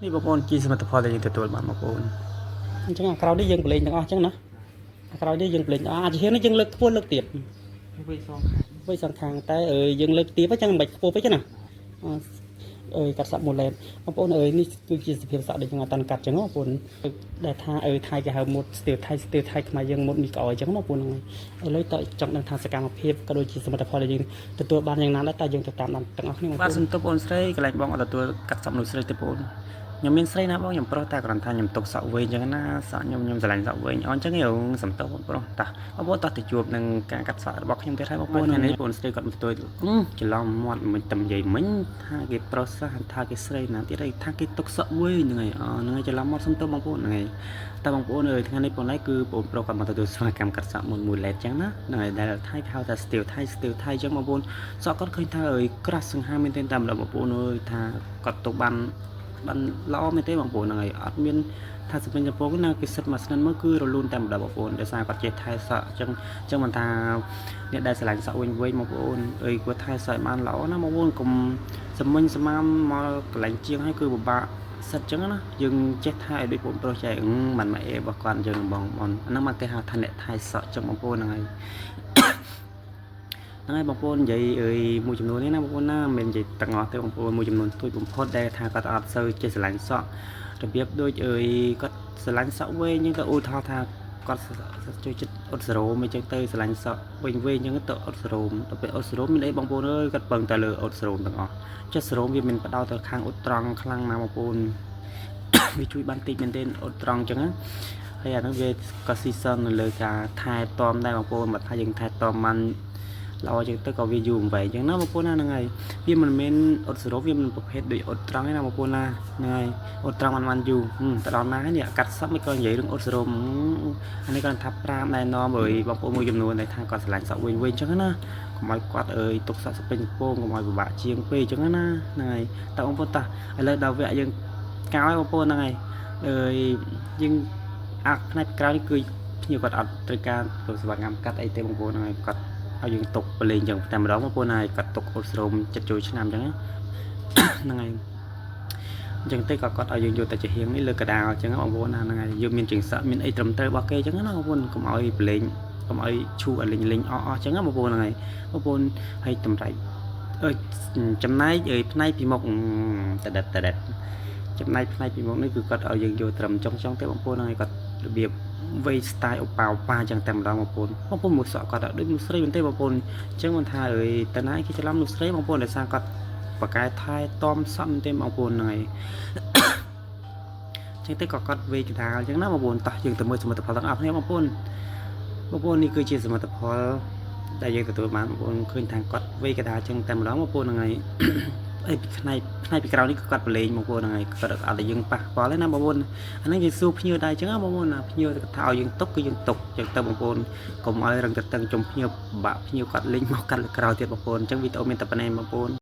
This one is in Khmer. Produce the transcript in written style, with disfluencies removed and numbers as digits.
នេះបងប្អូនជាសមិទ្ធផលដែលយើងទទួលបានបងប្អូន អញ្ចឹងអាក្រោយនេះយើងប្រឡែងទាំងអស់អញ្ចឹងណាអាក្រោយនេះយើងប្រឡែងទាំងអស់អាចហ៊ាននេះយើងលើកខ្ពស់លើកទៀប វិញសងខាង វិញសងខាងតែអើយយើងលើកទៀបអញ្ចឹងមិនបាច់ខ្ពស់ពេកទេណាអឺអើយកាត់សក់មួយឡែនបងប្អូនអើយនេះគឺជាសភាពសក់ដែលយើងអត់តាន់កាត់អញ្ចឹងបងប្អូនដែលថាអើយថៃគេហៅម៉ូតស្ទីលថៃស្ទីលថៃខ្មែរយើងម៉ូតមីក្អយអញ្ចឹងបងប្អូនហ្នឹងហើយឥឡូវតើចង់ដឹងថាសកម្មភាពក៏ដូចជាសមិទ្ធផលដែលយើងទទួលបានយ៉ាងណាដែរតើយើងទៅតាមដានទាំងអស់គ្នាបងប្ បាទ អូន សំទោសបងស្រីកន្លែងបងអត់ទទួលកាត់សក់មនុស្សស្រីទេបងខ្ញុំមានស្រីណាបងខ្ញុំប្រុសតែគ្រាន់ថាខ្ញុំទុកសក់វែងអញ្ចឹងណាសក់ខ្ញុំខ្ញុំស្រឡាញ់សក់វែងអញ្ចឹងឯងសំទោសបងប្រុសតាបងប្អូនតោះទៅជួបនឹងការកាត់សក់របស់ខ្ញុំទៀតហើយបងប្អូនថ្ងៃនេះបងស្រីគាត់មកទទួលច្រឡំមាត់មិនតែនិយាយមិញថាគេប្រុសសោះថាគេស្រីណាទៀតឯងថាគេទុកសក់វែងហ្នឹងហើយអហ្នឹងហើយច្រឡំមាត់សំទោសបងប្អូនហ្នឹងហើយតែបងប្អូនអើយថ្ងៃនេះបងឡៃគឺបងប្រុសគាត់មកទទួលស្វាគមន៍កាត់សក់មុនមួយឡែតអញ្ចឹងណាហ្នឹងហើយដែលថៃគេហៅថា style ថៃ style ថៃអញ្ចឹងបងប្អូន សក់គាត់ឃើញថាអើយក្រាស់សង្ហាមែនទែនតាមម្ដងបងប្អូនអើយថាគាត់ទៅបានបានល្អមែនទេបងប្អូនហ្នឹងហើយអត់មានថាសពេញចំពោះណាគេសិតមកស្និនមកគឺរលូនតែម្ដងបងប្អូនដោយសារគាត់ចេះថែសក់អញ្ចឹងអញ្ចឹងមិនថាអ្នកដែលស្រឡាញ់សក់វិញវិញបងប្អូនអើយគាត់ថែសក់ឲ្យបានល្អណាបងប្អូនកុំសមិញសមាមមកកន្លែងជាងហើយគឺពិបាកសិតអញ្ចឹងណាយើងចេះថែឲ្យដូចបងប្រុសចេះមិនមកអេរបស់គាត់អញ្ចឹងបងប្អូនអាហ្នឹងមកគេហៅថាអ្នកថែសក់អញ្ចឹងបងប្អូនហ្នឹងហើយ ហ្នឹងហើយបងប្អូននិយាយអើយមួយចំនួននេះណាបងប្អូនណាមិនមែននិយាយទាំងអស់ទេបងប្អូនមួយចំនួនទូចបំផុតដែលថាគាត់អត់សូវចេះស្រឡាញ់សក់របៀបដូចអើយគាត់ស្រឡាញ់សក់វែងអញ្ចឹងទៅឧទាហរណ៍ថាគាត់ចូលចិត្តអ៊ុតសេរ៉ូមអញ្ចឹងទៅស្រឡាញ់សក់វែងវែងអញ្ចឹងទៅអ៊ុតសេរ៉ូមដល់ពេលអ៊ុតសេរ៉ូមមានអីបងប្អូនអើយគាត់ពឹងតែលើអ៊ុតសេរ៉ូមទាំងអស់ចេះសេរ៉ូមវាមិនបដោតទៅខាងអ៊ុតត្រង់ខ្លាំងណាស់បងប្អូន វាជួយបានតិចមែនទែនអ៊ុតត្រង់អញ្ចឹងណាហើយអាហ្នឹងវាក៏ស៊ីសននៅលើការថែទាំដែរបងប្អូនបើថាយើងថែទាំបាន ល្អជាងទៅក៏វាយូរអង្វែងអញ្ចឹងណាបងប្អូនណាហ្នឹងហើយវាមិនមែនអ៊ុតសរុបវាមិនប្រភេទដូចអ៊ុតត្រង់ទេណាបងប្អូនណាហ្នឹងហើយអ៊ុតត្រង់បានបានយូរហឹមទៅដល់ណាហើយនេះកាត់សក់មិនក៏និយាយរឿងអ៊ុតសរុបអានេះគាត់ថាប្រាមណែនាំអើយបងប្អូនមួយចំនួនដែលថាគាត់ស្រឡាញ់សក់វិញវិញអញ្ចឹងណាកុំឲ្យគាត់អើយទុកសក់ស្ពេញពងកុំឲ្យពិបាកជាងពេកអញ្ចឹងណាហ្នឹងហើយតើបងប្អូនតោះឥឡូវដល់វគ្គយើងកោយបងប្អូនហ្នឹងហើយអើយយើងអាផ្នែកក្រៅនេះគឺភ្ញៀវគាត់អត់ត្រូវការធ្វើសេវាកម្មកាត់អីទេបងប្អូនហ្នឹងហើយគាត់ ឲ្យយើងទុកប្រឡែងចឹងតែម្ដងបងប្អូនហើយគាត់ទុកអ៊ុតស្រោមចិត្តចូលឆ្នាំចឹងណា ហ្នឹងហើយអញ្ចឹងទេក៏គាត់ឲ្យយើងយកតែជាហៀងនេះលើកដាលអញ្ចឹងបងប្អូនណាហ្នឹងហើយយើងមានជើងសក់មានអីត្រឹមត្រូវរបស់គេអញ្ចឹងណាបងប្អូនកុំឲ្យប្រឡែងកុំឲ្យឈូឲ្យលេងលេងអស់អស់អញ្ចឹងណាបងប្អូនហ្នឹងហើយបងប្អូនហើយតម្រៃអើយចំណែកអើយផ្នែកពីមុខតដិតតដិតចំណែកផ្នែកពីមុខនេះគឺគាត់ឲ្យយើងយកត្រឹមចុងចុងទេបងប្អូនហ្នឹងហើយគាត់របៀបវៃ style អូប៉ាអូប៉ាអញ្ចឹងតែម្ដងបងប្អូនបងប្អូនមួយសក់គាត់ដូចមួយស្រីមែនទេបងប្អូនអញ្ចឹងមិនថាអើយតើណាគេច្រឡំមួយស្រីបងប្អូនដោយសារគាត់បកកែថែតំសក់មែនទេបងប្អូនហ្នឹងហើយ អញ្ចឹងទៅក៏គាត់វេកដាលអញ្ចឹងណាបងប្អូនតោះយើងទៅមើលសមិទ្ធផលទាំងអស់គ្នាបងប្អូនបងប្អូននេះគឺជាសមិទ្ធផលដែលយើងទទួលបានបងប្អូនឃើញថាគាត់វេកដាលអញ្ចឹងតែម្ដងបងប្អូនហ្នឹងហើយ អីផ្នែកផ្នែកពីក្រៅនេះគឺគាត់ប្រឡែងបងប្អូនហ្នឹងហើយគាត់អត់ឲ្យយើងប៉ះពាល់ទេណាបងប្អូនអាហ្នឹងយើងសួរភ្ញៀវដែរអញ្ចឹងណាបងប្អូនណាភ្ញៀវគាត់ថាឲ្យយើងទុកគឺយើងទុកអញ្ចឹងទៅបងប្អូនកុំឲ្យរឹងតឹងចំភ្ញៀវបាក់ភ្ញៀវគាត់លេងមកកាត់លើក្រោយទៀតបងប្អូនអញ្ចឹងវីដេអូមានតែប៉ុណ្ណេះបងប្អូន។